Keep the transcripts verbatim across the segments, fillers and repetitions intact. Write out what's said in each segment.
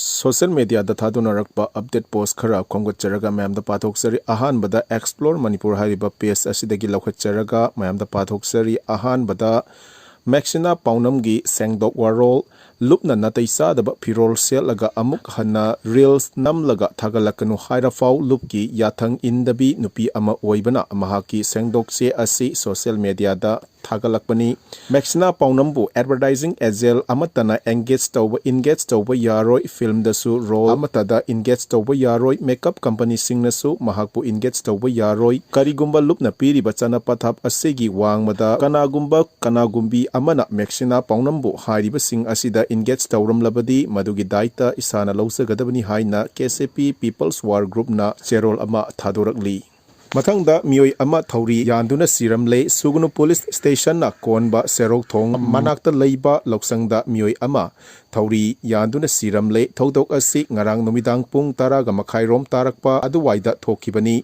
Social ꯃꯦꯗꯤꯌꯥꯗ ꯊꯥꯗꯣꯛꯅꯔꯛꯄ update ꯄꯣꯁ ꯈꯔ ꯈꯣꯝꯒꯠꯆꯔꯒ ꯃꯌꯥꯝꯗ ꯄꯥꯊꯣꯛꯆꯔꯤ꯫ ꯑꯍꯥꯟꯕꯗ Explore Manipur ꯍꯥꯏꯔꯤꯕ ꯄꯦꯖ ꯑꯁꯤꯗꯒꯤ ꯂꯧꯈꯠꯆꯔꯒ ꯃꯌꯥꯝꯗ ꯄꯥꯊꯣꯛꯆꯔꯤ꯫ ꯑꯍꯥꯟꯕꯗ ꯃꯦꯛꯁꯤꯅꯥ ꯄꯥꯎꯅꯝꯒꯤ ꯁꯦꯡꯗꯣꯛ ꯋꯥꯔꯣꯜ, ꯂꯨꯞꯅ ꯅꯥꯇꯩ ꯆꯥꯗꯕ ꯐꯤꯔꯣꯜ ꯁꯦꯠꯂꯒ ꯑꯃꯨꯛ ꯍꯟꯅ ꯔꯤꯜꯁ ꯅꯝꯂꯒ ꯊꯥꯒꯠꯂꯛꯀꯅꯨ ꯍꯥꯏꯔꯐꯥꯎ ꯂꯨꯞꯀꯤ ꯌꯥꯊꯪ ꯏꯟꯗꯕꯤ ꯅꯨꯄꯤ ꯑꯃ ꯑꯣꯏꯕꯅ ꯃꯍꯥꯛꯀꯤ ꯁꯦꯡꯗꯣꯛꯆꯦ ꯑꯁꯤ ꯁꯣꯁꯤꯌꯦꯜ ꯃꯦꯗꯤꯌꯥꯗ ꯊꯥꯒꯠꯂꯛꯄꯅꯤ꯫ ꯃꯦꯛꯁꯤꯅꯥ ꯄꯥꯎꯅꯝꯕꯨ ꯑꯦꯗꯚꯔꯇꯥꯏꯖꯤꯡ ꯑꯦꯖꯦꯟ ꯑꯃꯠꯇꯅ ꯑꯦꯡꯒꯦꯖ ꯇꯧꯕ, ꯏꯟꯒꯦꯖ ꯇꯧꯕ ꯌꯥꯔꯣꯏ, ꯐꯤꯜꯝꯗꯁꯨ ꯔꯣꯜ ꯑꯃꯠꯇꯗ ꯏꯟꯒꯦꯖ ꯇꯧꯕ ꯌꯥꯔꯣꯏ, ꯃꯦꯀꯞ ꯀꯝꯄꯅꯤꯁꯤꯡꯅꯁꯨ ꯃꯍꯥꯛꯄꯨ ꯏꯟꯒꯦꯖ ꯇꯧꯕ ꯌꯥꯔꯣꯏ꯫ ꯀꯔꯤꯒꯨꯝꯕ ꯂꯨꯞꯅ ꯄꯤꯔꯤꯕ ꯆꯠꯅ ꯄꯊꯥꯞ ꯑꯁꯤꯒꯤ ꯋꯥꯡꯃꯗ ꯀꯅꯥꯒꯨꯝꯕ ꯀꯅꯥꯒꯨꯝꯕꯤ ꯑꯃꯅ ꯃꯦꯛꯁꯤꯅꯥ ꯄꯥꯎꯅꯝꯕꯨ ꯍꯥꯏꯔꯤꯕꯁꯤꯡ ꯑꯁꯤꯗ ꯏꯟꯒꯦꯖ ꯇꯧꯔꯝꯂꯕꯗꯤ ꯃꯗꯨꯒꯤ ꯗꯥꯏꯇ ꯏꯁꯥꯅ ꯂꯧꯖꯒꯗꯕꯅꯤ ꯍꯥꯏꯅ ꯀꯦ ꯁꯤ ꯄꯤ ꯄꯤꯄꯜꯁ ꯋꯥꯔ ꯒ꯭ꯔꯨꯞꯅ ꯆꯦꯔꯣꯜ ꯑꯃ ꯊꯥꯗꯣꯔꯛꯂꯤ꯫ ꯃꯊꯪꯗ ꯃꯤꯑꯣꯏ ꯑꯃ ꯊꯧꯔꯤ ꯌꯥꯟꯗꯨꯅ ꯁꯤꯔꯝꯂꯦ꯫ ꯁꯨꯒꯅꯨ ꯄꯨꯂꯤꯁ ꯁ꯭ꯇꯦꯁꯟꯅ ꯀꯣꯟꯕ ꯁꯦꯔꯧ ꯊꯣꯡ ꯃꯅꯥꯛꯇ ꯂꯩꯕ ꯂꯧꯁꯪꯗ ꯃꯤꯑꯣꯏ ꯑꯃ ꯊꯧꯔꯤ ꯌꯥꯟꯗꯨꯅ ꯁꯤꯔꯝꯂꯦ꯫ ꯊꯧꯗꯣꯛ ꯑꯁꯤ ꯉꯔꯥꯡ ꯅꯨꯃꯤꯗꯥꯡ ꯄꯨꯡ ꯇꯔꯥꯒ ꯃꯈꯥꯏꯔꯣꯝ ꯇꯥꯔꯛꯄ ꯑꯗꯨꯋꯥꯏꯗ ꯊꯣꯛꯈꯤꯕꯅꯤ꯫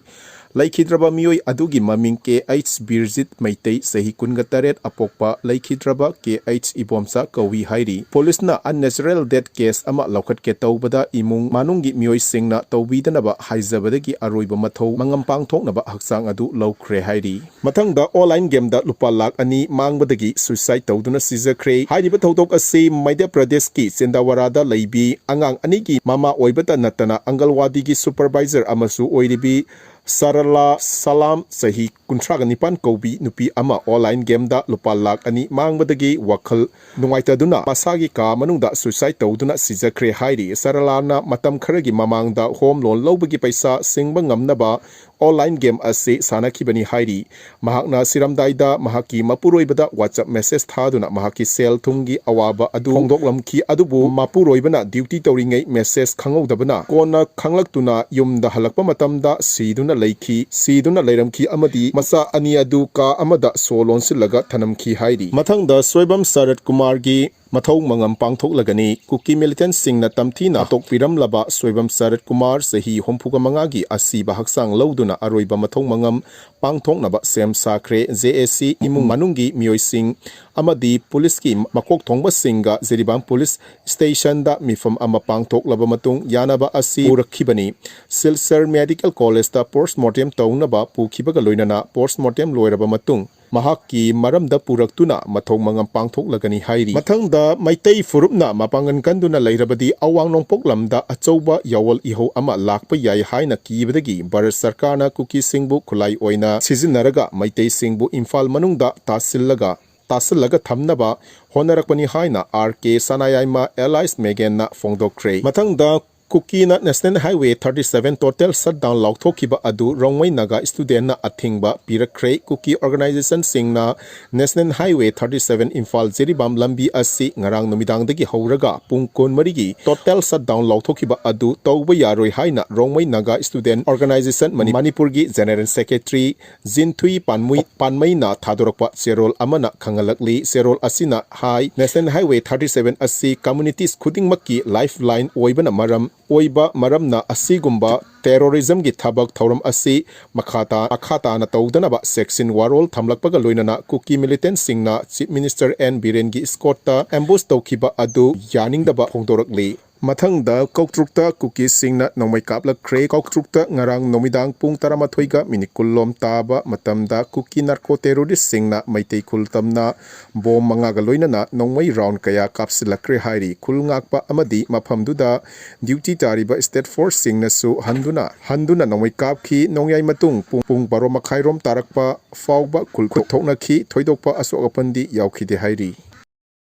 ꯂꯩꯈꯤꯗ꯭ꯔꯕ ꯃꯤꯑꯣꯏ ꯑꯗꯨꯒꯤ ꯃꯃꯤꯡ ꯀꯦ ꯑꯩꯆ ꯕꯤꯔꯖꯤꯠ ꯃꯩꯇꯩ, ꯆꯍꯤ ꯀꯨꯟꯒ ꯇꯔꯦꯠ, ꯑꯄꯣꯛꯄ꯫ ꯂꯩꯈꯤꯗ꯭ꯔꯕ ꯀꯦ ꯑꯩꯆ ꯏꯕꯣꯝꯆꯥ ꯀꯧꯏ ꯍꯥꯏꯔꯤ꯫ ꯄꯨꯂꯤꯁꯅ unnatural death case ꯑꯃ ꯂꯧꯈꯠꯀꯦ ꯇꯧꯕꯗ ꯏꯃꯨꯡ ꯃꯅꯨꯡꯒꯤ ꯃꯤꯑꯣꯏꯁꯤꯡꯅ ꯇꯧꯕꯤꯗꯅꯕ ꯍꯥꯏꯖꯕꯗꯒꯤ ꯑꯔꯣꯏꯕ ꯃꯊꯧ ꯃꯉꯝ ꯄꯥꯡꯊꯣꯛꯅꯕ ꯍꯛꯆꯥꯡ ꯑꯗꯨ ꯂꯧꯈ꯭ꯔꯦ ꯍꯥꯏꯔꯤ꯫ ꯃꯊꯪꯗ ꯑꯣꯟꯂꯥꯏꯟ ꯒꯦꯝꯗ ꯂꯨꯄꯥ ꯂꯥꯈ ꯑꯅꯤ ꯃꯥꯡꯕꯗꯒꯤ ꯁꯨꯏꯁꯥꯏꯗ ꯇꯧꯗꯨꯅ ꯁꯤꯖꯈ꯭ꯔꯦ꯫ ꯍꯥꯏꯔꯤꯕ ꯊꯧꯗꯣꯛ ꯑꯁꯤ ꯃꯙ꯭ꯌ ꯄ꯭ꯔꯗꯦꯁꯀꯤ ꯆꯤꯟꯗꯥꯋꯥꯔꯥꯗ ꯂꯩꯕꯤ ꯑꯉꯥꯡ ꯑꯅꯤꯒꯤ ꯃꯃꯥ ꯑꯣꯏꯕꯇ ꯅꯠꯇꯅ ꯑꯪꯒꯜꯋꯥꯗꯤꯒꯤ ꯁꯨꯄꯔꯚꯥꯏꯖꯔ ꯑꯃꯁꯨ ꯑꯣꯏꯔꯤꯕꯤ ꯁꯔꯂꯥ ꯁꯂꯥꯝ, ꯆꯍꯤ ꯀꯨꯟꯊ꯭ꯔꯥꯒ ꯅꯤꯄꯥꯟ ꯀꯧꯕꯤ ꯅꯨꯄꯤ ꯑꯃ ꯑꯣꯟꯂꯥꯏꯟ ꯒꯦꯝꯗ ꯂꯨꯄꯥ ꯂꯥꯈ ꯑꯅꯤ ꯃꯥꯡꯕꯗꯒꯤ ꯋꯥꯈꯜ ꯅꯨꯡꯉꯥꯏꯇꯗꯨꯅ ꯃꯁꯥꯒꯤ ꯀꯥ ꯃꯅꯨꯡꯗ ꯁꯨꯏꯁꯥꯏꯗ ꯇꯧꯗꯨꯅ ꯁꯤꯖꯈ꯭ꯔꯦ ꯍꯥꯏꯔꯤ꯫ ꯁꯔꯂꯥꯅ ꯃꯇꯝ ꯈꯔꯒꯤ ꯃꯃꯥꯡꯗ ꯍꯣꯝ ꯂꯣꯟ ꯂꯧꯕꯒꯤ ꯄꯩꯁꯥ ꯁꯤꯡꯕ ꯉꯝꯅꯕ ꯑꯣꯟꯂꯥꯏꯟ ꯒꯦꯝ ꯑꯁꯤ ꯁꯥꯟꯅꯈꯤꯕꯅꯤ ꯍꯥꯏꯔꯤ꯫ ꯃꯍꯥꯛꯅ ꯁꯤꯔꯝꯗꯥꯏꯗ ꯃꯍꯥꯛꯀꯤ ꯃꯄꯨꯔꯣꯏꯕꯗ WhatsApp ꯃꯦꯁꯦꯖ ꯊꯥꯗꯨꯅ ꯃꯍꯥꯛꯀꯤ ꯁꯦꯜ ꯊꯨꯝꯒꯤ ꯑꯋꯥꯕ ꯑꯗꯨ ꯐꯣꯡꯗꯣꯛꯂꯝꯈꯤ, ꯑꯗꯨꯕꯨ ꯃꯄꯨꯔꯣꯏꯕꯅ ꯗ꯭ꯌꯨꯇꯤ ꯇꯧꯔꯤꯉꯩ ꯃꯦꯁꯦꯖ ꯈꯪꯍꯧꯗꯕꯅ ꯀꯣꯟꯅ ꯈꯪꯂꯛꯇꯨꯅ ꯌꯨꯝꯗ ꯍꯜꯂꯛꯄ ꯃꯇꯝꯗ ꯁꯤꯗꯨꯅ ꯂꯩꯈꯤ, ꯁꯤꯗꯨꯅ ꯂꯩꯔꯝꯈꯤ ꯑꯃꯗꯤ ꯃꯆꯥ ꯑꯅꯤ ꯑꯗꯨ ꯀꯥ ꯑꯃꯗ ꯁꯣ ꯂꯣꯟꯁꯤꯜꯂꯒ ꯊꯅꯝꯈꯤ ꯍꯥꯏꯔꯤ꯫ ꯃꯊꯪꯗ ꯁꯣꯏꯕꯝ ꯁꯔꯠ ꯀꯨꯃꯥꯔꯒꯤ ꯃꯊꯧ ꯃꯉꯝ ꯄꯥꯡꯊꯣꯛꯂꯒꯅꯤ꯫ ꯀꯨꯀꯤ ꯃꯤꯂꯤꯇꯦꯟꯁꯤꯡꯅ ꯇꯝꯊꯤꯅ ꯍꯥꯠꯇꯣꯛꯄꯤꯔꯝꯂꯕ ꯁꯣꯏꯕꯝ ꯁꯔꯠ ꯀꯨꯃꯥꯔ, ꯆꯍꯤ ꯍꯨꯝꯐꯨꯒ ꯃꯉꯥꯒꯤ ꯑꯁꯤꯕ ꯍꯛꯆꯥꯡ ꯂꯧꯗꯨꯅ ꯑꯔꯣꯏꯕ ꯃꯊꯧ ꯃꯉꯝ ꯄꯥꯡꯊꯣꯛꯅꯕ ꯁꯦꯝ ꯁꯥꯈ꯭ꯔꯦ꯫ ꯖꯦ ꯑꯦ ꯁꯤ ꯏꯃꯨꯡ ꯃꯅꯨꯡꯒꯤ ꯃꯤꯑꯣꯏꯁꯤꯡ ꯑꯃꯗꯤ ꯄꯨꯂꯤꯁꯀꯤ ꯃꯀꯣꯛ ꯊꯣꯡꯕꯁꯤꯡꯒ ꯖꯤꯔꯤꯕꯥꯝ ꯄꯨꯂꯤꯁ ꯁ꯭ꯇꯦꯁꯟꯗ ꯃꯤꯐꯝ ꯑꯃ ꯄꯥꯡꯊꯣꯛꯂꯕ ꯃꯇꯨꯡ ꯌꯥꯅꯕ ꯑꯁꯤ ꯄꯨꯔꯛꯈꯤꯕꯅꯤ꯫ ꯁꯤꯜꯆꯔ ꯃꯦꯗꯤꯀꯦꯜ ꯀꯣꯂꯦꯖꯇ ꯄꯣꯁꯃꯣꯔꯇꯦꯝ ꯇꯧꯅꯕ ꯄꯨꯈꯤꯕꯒ ꯂꯣꯏꯅꯅ ꯄꯣꯁꯃꯣꯔꯇꯦꯝ ꯂꯣꯏꯔꯕ ꯃꯇꯨꯡ ꯃꯍꯥꯛꯀꯤ ꯃꯔꯝꯗ ꯄꯨꯔꯛꯇꯨꯅ ꯃꯊꯧ ꯃꯉꯝ ꯄꯥꯡꯊꯣꯛꯂꯒꯅꯤ ꯍꯥꯏꯔꯤ꯫ ꯃꯊꯪꯗ, ꯃꯩꯇꯩ ꯐꯨꯔꯨꯞꯅ ꯃꯄꯥꯡꯒꯜ ꯀꯟꯗꯨꯅ ꯂꯩꯔꯕꯗꯤ ꯑꯋꯥꯡ ꯅꯣꯡꯄꯣꯛ ꯂꯝꯗ ꯑꯆꯧꯕ ꯌꯥꯑꯣꯜ ꯏꯍꯧ ꯑꯃ ꯂꯥꯛꯄ ꯌꯥꯏ ꯍꯥꯏꯅ ꯀꯤꯕꯗꯒꯤ ꯚꯥꯔꯠ ꯁꯔꯀꯥꯔꯅ ꯀꯨꯀꯤꯁꯤꯡꯕꯨ ꯈꯨꯠꯂꯥꯏ ꯑꯣꯏꯅ ꯁꯤꯖꯤꯟꯅꯔꯒ ꯃꯩꯇꯩꯁꯤꯡꯕꯨ ꯏꯝꯐꯥꯜ ꯃꯅꯨꯡꯗ ꯇꯥꯁꯤꯜꯂꯒ ꯇꯥꯁꯤꯜꯂꯒ ꯊꯝꯅꯕ ꯍꯣꯠꯅꯔꯛꯄꯅꯤ ꯍꯥꯏꯅ ꯑꯥꯔ ꯀꯦ ꯁꯅꯥꯌꯥꯏꯃ ꯑꯦꯂꯥꯏꯁ ꯃꯦꯒꯦꯟꯅ ꯐꯣꯡꯗꯣꯛꯈ꯭ꯔꯦ꯫ ꯃꯊꯪꯗ, ꯀꯨꯀꯤꯅ national highway thirty seven total shutdown ꯂꯥꯎꯊꯣꯛꯈꯤꯕ ꯑꯗꯨ ꯔꯣꯡꯃꯩ ꯅꯥꯒꯥ ꯁ꯭ꯇꯨꯗꯦꯟꯠꯅ ꯑꯊꯤꯡꯕ ꯄꯤꯔꯛꯈ꯭ꯔꯦ꯫ ꯀꯨꯀꯤ ꯑꯣꯔꯒꯅꯥꯏꯖꯦꯁꯟꯁꯤꯡꯅ national highway thirty seven Imphal Jiribam ꯂꯝꯕꯤ ꯑꯁꯤ ꯉꯔꯥꯡ ꯅꯨꯃꯤꯗꯥꯡꯗꯒꯤ ꯍꯧꯔꯒ ꯄꯨꯡ ꯀꯨꯟꯃꯔꯤꯒꯤ ꯇꯣꯇꯦꯜ ꯁꯠꯗꯥꯎꯟ ꯂꯥꯎꯊꯣꯛꯈꯤꯕ ꯑꯗꯨ ꯇꯧꯕ ꯌꯥꯔꯣꯏ ꯍꯥꯏꯅ ꯔꯣꯡꯃꯩ ꯅꯥꯒꯥ ꯁ꯭ꯇꯨꯗꯦꯟꯠ ꯑꯣꯔꯒꯅꯥꯏꯖꯦꯁꯟ ꯃꯅꯤ-, ꯃꯅꯤꯄꯨꯔꯒꯤ ꯖꯦꯅꯔꯦꯜ ꯁꯦꯀ꯭ꯔꯦꯇꯔꯤ ꯖꯤꯟꯊꯨꯏ ꯄꯥꯟꯃꯨꯏ-, ꯄꯥꯟꯃꯩꯅ ꯊꯥꯗꯣꯔꯛꯄ ꯆꯦꯔꯣꯜ ꯑꯃꯅ ꯈꯪꯍꯜꯂꯛꯂꯤ꯫ ꯆꯦꯔꯣꯜ ꯑꯁꯤꯅ ꯍꯥꯏ, ꯅꯦꯁꯅꯦꯜ ꯍꯥꯏꯋꯦ ꯊꯥꯔꯇꯤ ꯁꯚꯦꯟ ꯑꯁꯤ ꯀꯝꯃꯨꯅꯤꯇꯤꯁ ꯈꯨꯗꯤꯡꯃꯛꯀꯤ ꯂꯥꯏꯐ ꯂꯥꯏꯟ ꯑꯣꯏꯕꯅ ꯃꯔꯝ, ꯑꯣꯏꯕ ꯃꯔꯝꯅ ꯑꯁꯤꯒꯨꯝꯕ ꯇꯦꯔꯣꯔꯤꯖꯝꯒꯤ ꯊꯕꯛ ꯊꯧꯔꯝ ꯑꯁꯤ ꯃꯈꯥ ꯇꯥ-, ꯃꯈꯥ ꯇꯥꯅ ꯇꯧꯗꯅꯕ ꯆꯦꯛꯁꯤꯟ ꯋꯥꯔꯣꯜ ꯊꯝꯂꯛꯄꯒ ꯂꯣꯏꯅꯅ ꯀꯨꯀꯤ ꯃꯤꯂꯤꯇꯦꯟꯠꯁꯤꯡꯅ ꯆꯤꯐ ꯃꯤꯅꯤꯁꯇꯔ ꯑꯦꯟ ꯕꯤꯔꯦꯟꯒꯤ ꯏꯁꯀꯣꯔꯠꯇ ꯑꯦꯝꯕꯨꯁ ꯇꯧꯈꯤꯕ ꯑꯗꯨ ꯌꯥꯅꯤꯡꯗꯕ ꯐꯣꯡꯗꯣꯔꯛꯂꯤ꯫ ꯃꯊꯪꯗ ꯀꯧꯇ꯭ꯔꯨꯛꯇ ꯀꯨꯀꯤꯁꯤꯡꯅ ꯅꯣꯡꯃꯩ ꯀꯥꯞꯂꯛꯈ꯭ꯔꯦ꯫ ꯀꯧꯇ꯭ꯔꯨꯛꯇ ꯉꯔꯥꯡ ꯅꯨꯃꯤꯗꯥꯡ ꯄꯨꯡ ꯇꯔꯥꯃꯥꯊꯣꯏꯒ ꯃꯤꯅꯤꯠ ꯀꯨꯟꯂꯣꯝ ꯇꯥꯕ ꯃꯇꯝꯗ ꯀꯨꯀꯤ ꯅꯥꯔꯀꯣ ꯇꯦꯔꯣꯔꯤꯁꯁꯤꯡꯅ ꯃꯩꯇꯩ ꯈꯨꯜ ꯇꯝꯅ ꯕꯣꯝ ꯃꯉꯥꯒ ꯂꯣꯏꯅꯅ ꯅꯣꯡꯃꯩ ꯔꯥꯎꯟ ꯀꯌꯥ ꯀꯥꯞꯁꯤꯜꯂꯛꯈ꯭ꯔꯦ ꯍꯥꯏꯔꯤ꯫ ꯈꯨꯜ ꯉꯥꯛꯄ ꯑꯃꯗꯤ ꯃꯐꯝꯗꯨꯗ ꯗ꯭ꯌꯨꯇꯤ ꯇꯥꯔꯤꯕ ꯁ꯭ꯇꯦꯠ ꯐꯣꯔꯁꯁꯤꯡꯅꯁꯨ ꯍꯟꯗꯨꯅ, ꯍꯟꯗꯨꯅ ꯅꯣꯡꯃꯩ ꯀꯥꯞꯈꯤ꯫ ꯅꯣꯡꯌꯥꯏ ꯃꯇꯨꯡ ꯄꯨꯡ, ꯄꯨꯡ ꯕꯥꯔꯣ ꯃꯈꯥꯏꯔꯣꯝ ꯇꯥꯔꯛꯄ ꯐꯥꯎꯕ ꯈꯨꯜ ꯈꯨꯠ ꯊꯣꯛꯅꯈꯤ꯫ ꯊꯣꯏꯗꯣꯛꯄ ꯑꯁꯣꯛ ꯑꯄꯟꯗꯤ ꯌꯥꯎꯈꯤꯗꯦ ꯍꯥꯏꯔꯤ꯫